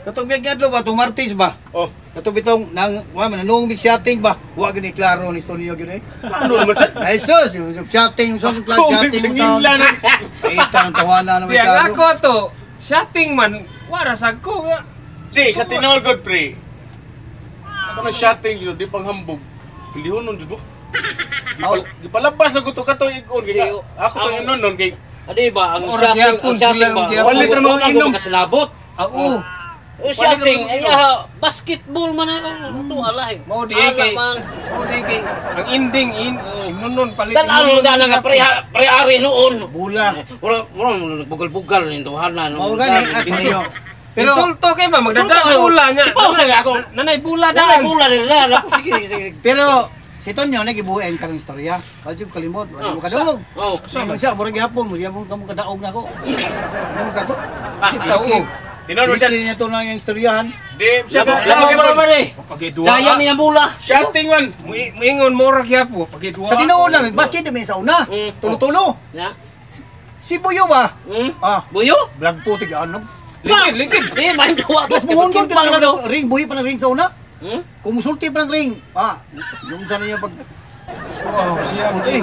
Katong biyag adlaw ba, tong Martes ba? Oh. Katong bitong nang wa man nung big shouting ba? Wa gyud ni klaro ni Stonio gyud eh. Ano naman sad? Ay sus, yung shouting, sa shouting mo Ngila na. Kita ng tawana na Di may ang klaro. ako to, shotting man, wara sa ko. Di sa tinuod god pre. Kanang shotting jud di panghambog. Pilihonon jud mo. Gipalabas na ko to katong igon kay ako to inon nun kay Adi ba ang Ora shotting, gyapon ang shotting sila, ba? gyapon. Walit ra mga inom. Kasilabot. Oo. Eh, shotting ay basketball man ako. Ito alay. Mao di ay kay man. Mao di kay ang ending in nunon palit. Tan-aw na nga pre pre ari noon. Bula. Mura mura bugal-bugal ni tuhanan. Mao gani at Tonyo. Pero insulto kay ba magdada Insulto kayo. bula niya. Ipaw sa ako. Nanay bula Nanay daan. bula nila. Ako sige sige. Pero si Tonyo nagibuhi karong istorya. Wajib kalimot, wala mo kadawog. Oh. Sa siya murag gyapon, murag gyapon kamo kadaog nako. Ano mo kato? Kita oo. Tinuod man sad. Dili niya to lang yung istoryahan. Di siya Labo labo man eh. Pagidua. Sayang niya bula. Shotting man. Muingon mura gyapon pagidua. Sa tinuod lang, basket may sa una. Tulo-tulo. Ya. Si Buyo ba? Ah, Buyo? vlog po tig ano. Ligid ligid. Eh, main duwa. Tapos muhundol ka na na ring, buhi pa ng ring sa una. Hmm? Kung musulti pa ng ring, ah, yung sana niya pag Wow, siya. puti.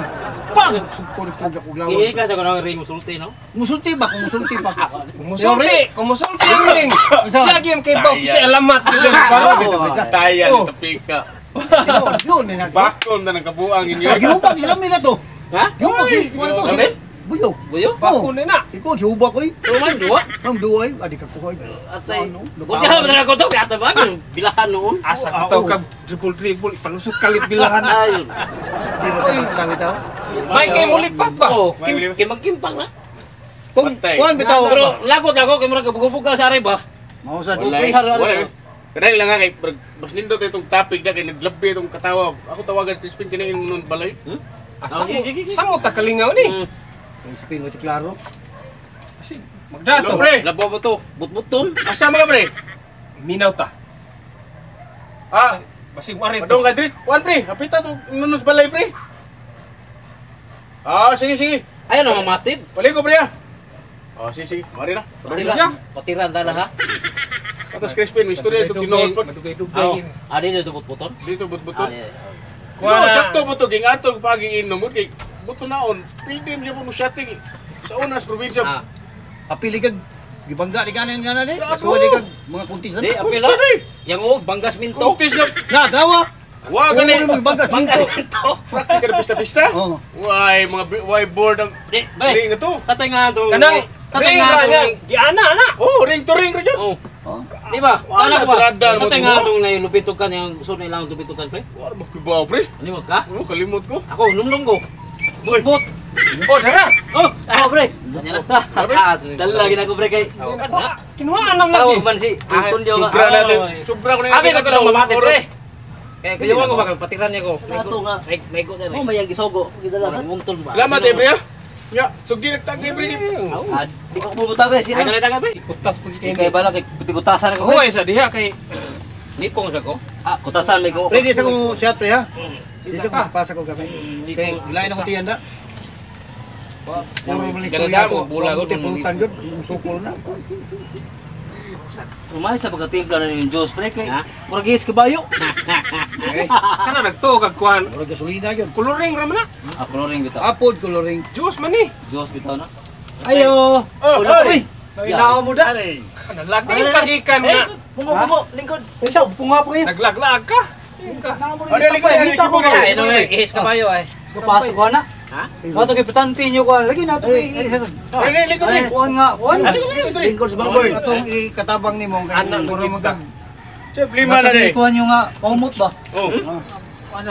Pag! Sukor ko ako glawan. Iika sa kanang ring musulti no. Musulti ba? Kung musulti pa. Kumusulti, kumusulti ang ring. Unsa? Siya gyud kay baw kasi alamat gyud Ah, ba. bisa. Tayan Oh. ito pika. Tinuod, yun, may natin. Bakon na ng kabuang inyo. Gihubag sila nila to. Ha? Gihubag si, wala to si. Amen? Buyo. Buyo? Bako ni na. Ikaw, gihubag ko eh. Pero man duwa. Ang duwa eh. Adi ka kuha eh. Atay. Ano? Buti ha man ako to kay ba bilahan noon. Asa Oo, ko oo. kag dribble dribble ipalusot kalit bilahan na. Ayun. Di ba sa basta bitaw? May kay mulipat ba? Oh, kim kim magkimpang na. Kung Patay. kuan bitaw. Pero lagot ako kay murag bugal sa aray ba. Mao sad. Wala. Wala. Kadali lang nga kay mas nindot itong topic na kay naglabi itong katawa. Ako tawagan si Crispin kini nun balay. Asa Sige, sige, sige. Sa mo ta kalingaw ni? Spin mo ti klaro. Kasi magdato. Hello, pre. Labo mo to. Butbuton. Asa mga pre? Minaw ta. Ah, Basig warit. padong ka diri. Kuan pre, hapita to nun sa balay pre. Ah, sige sige. Ayun ang mamatid. Paliko pre ah. Ah, sige sige. Mari na. Patira. Siya. Patiran ta na ha. Atos Crispin, may istorya itong tinuod pa. Madugay-dugay. Oh, adi dito butbuton. Dito butbuton. Adi. No, sakto mo to ging atol paging inom mo kay buto naon. Pildi mo mo shotting sa unas probinsya. Ah. Apili kag gibangga di kanin nga na di. Grabe. Kasuwa di kag mga kuntis na. Di apila. Yang og banggas minto. Kuntis nga. Na, tanawa. Wa gani. Oo, mo gibanggas Banggas minto. minto. Praktika na pista-pista. Oo. Why mga why board ang Di, bre. ring ito. Sa tayo nga to. Kanang sa tayo ring nga ra to. nga giana na. Oh, ring to ring ra jud. Oh. Oh. Di ba? Wala, Tana ko ba? trada Sa mo tayo to. nga tong nalupitukan yung gusto nila ang lupitukan pre. Wa ba kibaw pre? Limot ka? Ano kalimot ko? Ako numnum ko. Butbut. Oh, dara. Oh, ako pre. Dala gina ko pre kay. Kinuhaan lang lagi. Tawag man si Antonio nga. Sobra natin. Sobra ko na Abi ko itong mamati pre. Kaya kayo ko ba patiran niya ko. Ato nga. May ko dere. Oh, may ang gisogo. Gidala sa. Muntol ba? Salamat eh pre ah. Ya, sugdi nagtagay pre. Ah, di ko pumunta kay siya. Ay dali taga pre. Ikutas pud Di kay. kay bala kay kutasan ako. Huway sa diha kay Nipong sa ko. Ah, kutasan may ko. Pre, di sa ko shot pre ha. Di sa ko pasa ko kami. Kay gilain ako tiyan da. Puro man istorya to. Bula ko, Pulutan jud, sukol na. Umay sa pagkatimpla na yung Diyos pre kay Ha? murag is kabayo. Okay. kana nagtuo kag kuan. Murag gasolina jud. Coloring ra man na. Ah, coloring bitaw. Apod coloring. Diyos man ni. Diyos bitaw na. Ayo. Oh, Uy. Nainaw mo da. Kana lagi kagikan nga. Pungo pungo lingkod. Isa punga po kayo. Naglaglag ka. Ka. Ano likod ano si Bugo? Ay, no, ihis kabayo ay. Pasok ko na. Ha? Mato kay patante niyo ko lagi nato kay Ay, sa Ay, likod pre. kuan nga kuan. Lingkod sa bangboy. Atong ikatabang nimo kay Anak mura mo magag. Chef lima na ni. Kuan niyo nga paumot ba? Oh.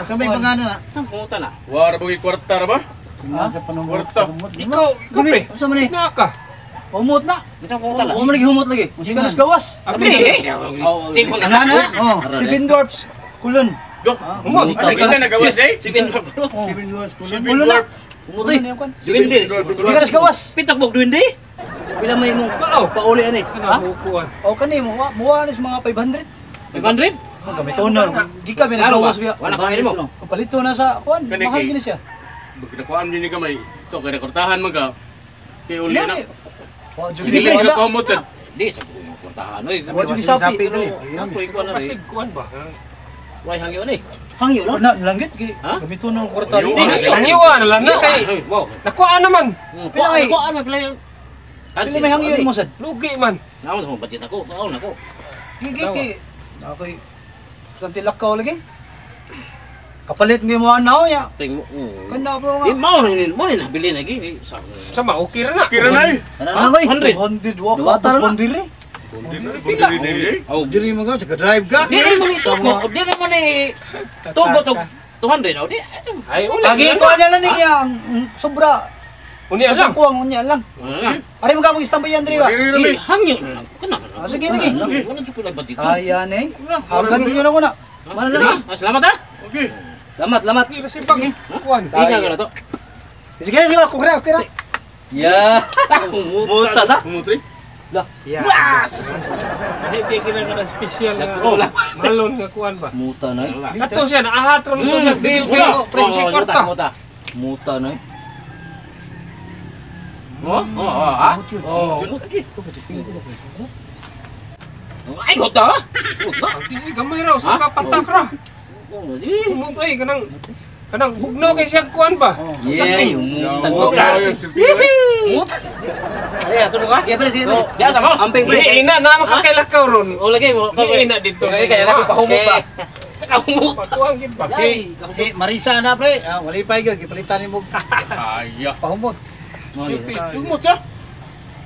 Sa may pangana na. Saan pumunta na? Wa ra bugi kwarta ra ba? Singan sa panumot. Kwarta. Ikaw, ikaw pre. Unsa man ni? Sina ka. Paumot na. Saan pumunta na? O man lagi humot lagi. Gikan sa gawas. Abi. Simple Ana na. Oh. Seven dwarfs. Kulon. Go. Humot. Ano kita nagawas day? Sipin Seven years kulon. Seven Kulon na. dwarf. Umutoy. Duwende. Gikan sa gawas. Pitak mo duwende? Pila may imong Mao. pauli ani. Kana hukuan. O kani mo muha ni sa mga 500. 500? Ang gamito na. Gikan mi sa gawas biya. Wala ka mo. Kapalito na sa kuan, Kani mahal kay- gini siya. Nakuan ni gamay. To kay rekortahan man ka. Kay uli na. Sige Dili pre, ka komot sad. Di sa ko mga kwartahan oy. Wa jud gisapi. dali. Ako ikuan na. Pasig kuan ba? Way hangyo ni. Hangyo lang. Na langgit kay Ha? gamito na ang kwarta. Ayun. Hangyo na lang na kay Wow. nakuha naman. Pila kay- Kuan man pila. Pila may hangyo mo sad. Lugi man. Naon mo budget ako. Kaon ako. Gigi kay ako'y santi lakaw lagi. Kapalit ng mo ana ya. Ting mo. Kana bro Di nga. mao ni mo ni nabili na gi. Sa Sama okay ra na. Kira na eh. Ana na koy. 100. 200 wa ka tapos bondire. Pila. Oh, Dili mo ka drive ka. Dili mo ni tugo, dili mo ni tugo to 200 oh. Di. Ay uli. Agi ko ana lang niya ang sobra. Unya lang. Katong kuwang unya lang. Ari mo ka mong istambay yan diri ba? Dili ra Eh, hangyo na lang. Kana. Ah, sige, lagi. Wala jud ko lang budget. Kaya ni. Hagad niyo na ko na. Wala lang. Salamat ha. Okay. Salamat, salamat. Di ba sibang kuan? Tingnan ka na to. Sige sige ako kira kira. Ya. Muta sa. Kumutri. Yeah. Ay di kina ka na special nga. Wala. Malon nga kuan ba? Muta na. Kato siya naahat ron to siya deal kay pre si kwarta. Muta. Muta na. Oh, oh, oh, ha? Oh, sige. Ay, gota. Gota. Di gamay raw sa kapatak ra. Humot ay kanang kanang hugno kay siya kuan ba? Yeah, muta. Muta. Ay, ato ka. Sige pre, sige pre. Diyan sa mo. Amping pre. Di ina na makakailakaw ron. O lagi mo. Di ina dito. Kaya kaya lagi pahumot ba. Kahumot. Patuang gid ba? Si si Marisa na pre. Ah, wali pa gyud gipalitan nimo Aya. pahumot. Kumot siya.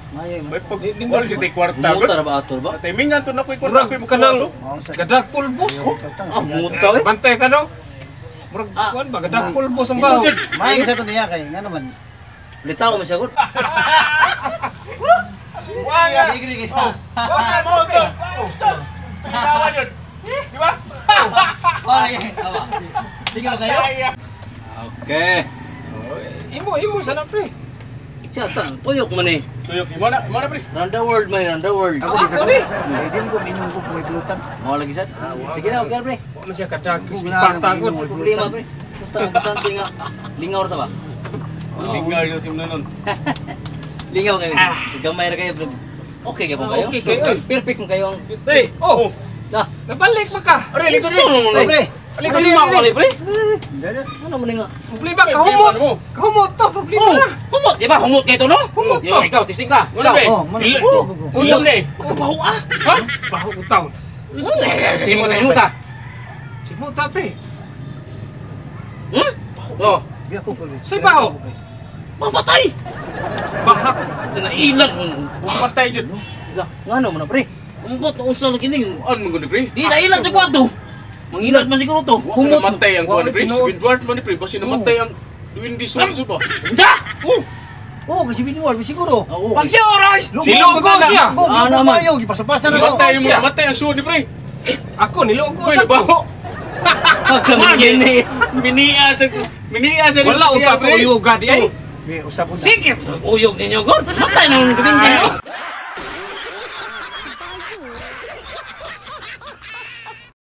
Mayo May pag wala siya tay kwarta. Muta ra ba ator ba? Timingan to na ko'y kwarta Murag ko'y makuha kanang to. gadag pulbo. Ah, muta eh. Bantay ka no? Murag kuan ba gadag pulbo sa baho. May sa to niya kay nga naman. Litaw mo siya gud. Wala. Wala mo to. Stop. Tingnan yun. Di ba? Tinggal kayo. Aya. Okay. Imo imo sa na pre. Siya tan, tuyok man eh. Tuyok, imo na pre. Round the world man, round the world. Ako di sa Ako ni. Eh, di mo ko minum ko may pulutan. Mao lagi sad. Sige na, okay pre. Wa man siya kadag Wala patagod. nang minum. Problema pre. Basta importante nga lingaw ra ta ba? Lingaw yung sim na nun. Lingaw kayo. Sa gamay ra kayo pre. Okay kayo po kayo? Okay kayo, eh. Perfect mo kayo ang Eh, oh, Ah, nabalik pa ka. Are, likod rin. Pre. Ano mo ako pre? Dali. ano man nga? Problema kahumot. Ano mo? Kahumot to problema Oh, na. humot, di ba? Humot kayo to, no? Humot to. Yo, ikaw, tising ka. Wala, pre. Oh, man. Oh, ulam na eh. Pagkabaho ah. Ha? Baho ko taon. Simuta, simuta. Simuta pre. Hmm? Oh, Di ako ko. Say baho. mapatay. Bahak. Ito na ilag. Patay dyan. Ngano man na pre? Umbot, unsa lagi ning. Ano man gani pre? Di na ilag sa kwarto. Mangilag man siguro to. Humot. Namatay ang kuwan ni pre. Wala, Si Edward man ni pre. Basta namatay ang Duwindi Suarez ba? Unsa? Oh, Oh, kasi binuwal siguro. Oo. Pag siya oras. Silogo siya. Go, Ah, go, naman. kayo gipasapasa na to. namatay mo, siya. namatay ang suod ni pre. Ako nilogo Uy, sa ko. nabaho. Pagka man Minia, minia siya ni Wala uta to pre. uyuga di ay. May usap unta. Sige, uyog ninyo god. Matay na nung gabing